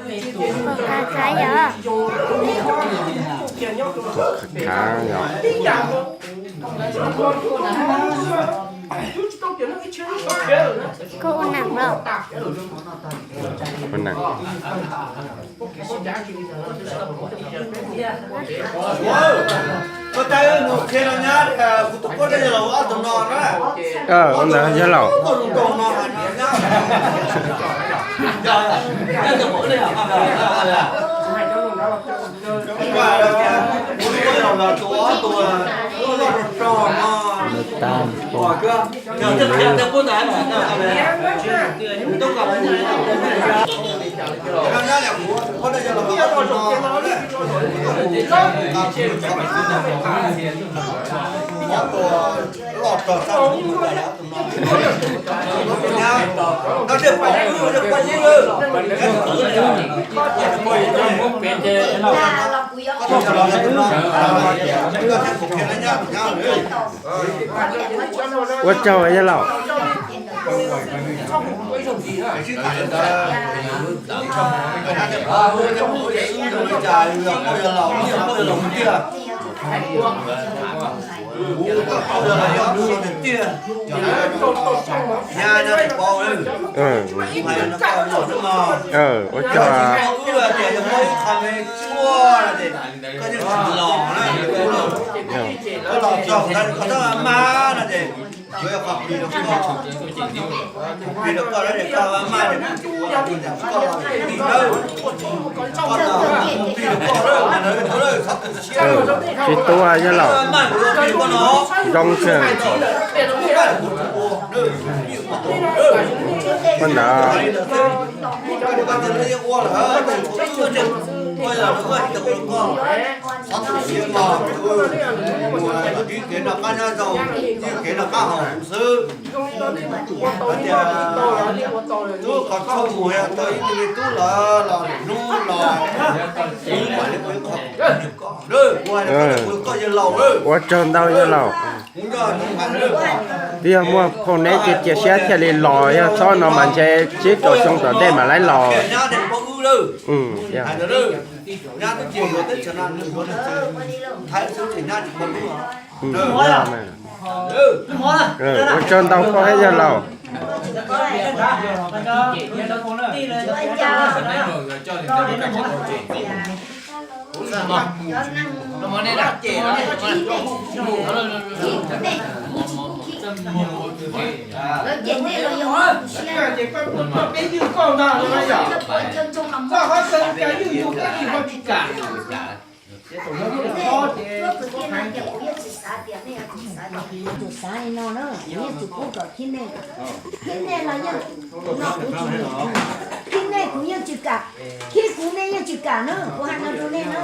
Khav khav yom. Khav yom. Koj ua neej los? Ua neej. Ua ntawd yog laus. Nws tag nrho. Ua tsaug yawg laus. Ua tsaug. Tsis tuaj yawg laus. Zoo kawg. Ua ntawd. Ua tsaug ntau yawg laus. Twb yog muaj phauj neb cia cia siab thiaj li los, yog txhob no mas ntshe tsib rau xyoo tom ntej mas laib los. Ua tsaug ntau phauj thiab yawg laus. Kuv yeej tsum xav li no na, kuv yeej tsum pub kom khib nej, khib nej los yeej, no kuv tsis, khib nej kuv yeej tsis kam, khib kuv nej yeej tsis kam na, kuv hais no rau nej na.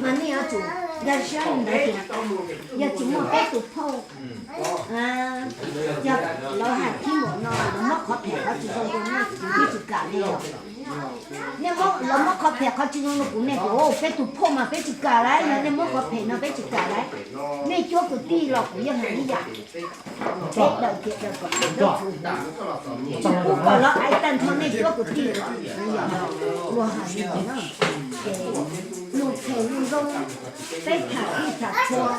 Mas nej yuav tsum nkag siab li ntawd tias yog tsis muaj peb tus phauj, yog lawv hais khib npaum no, lawv muab qhov phem qhov tsis zoo rau nej, kuv yeej tsis kam li os. Nej muab, lawv muab qhov phem qhov tsis zoo rau kuv, nej tias peb tus phauj mas peb tsis kam lauj, yog nej muab qhov phem no peb tsis kam lauj. Nej cuab kwv tij los kuv yeej hais ib yam. Peb daws tias daws kom tau, tsis pub kom lawv aiv tag nrho nej cuab kwv tij. Luag hais li no na, ces luag phem luag zoo, peb tham ib tham txhua.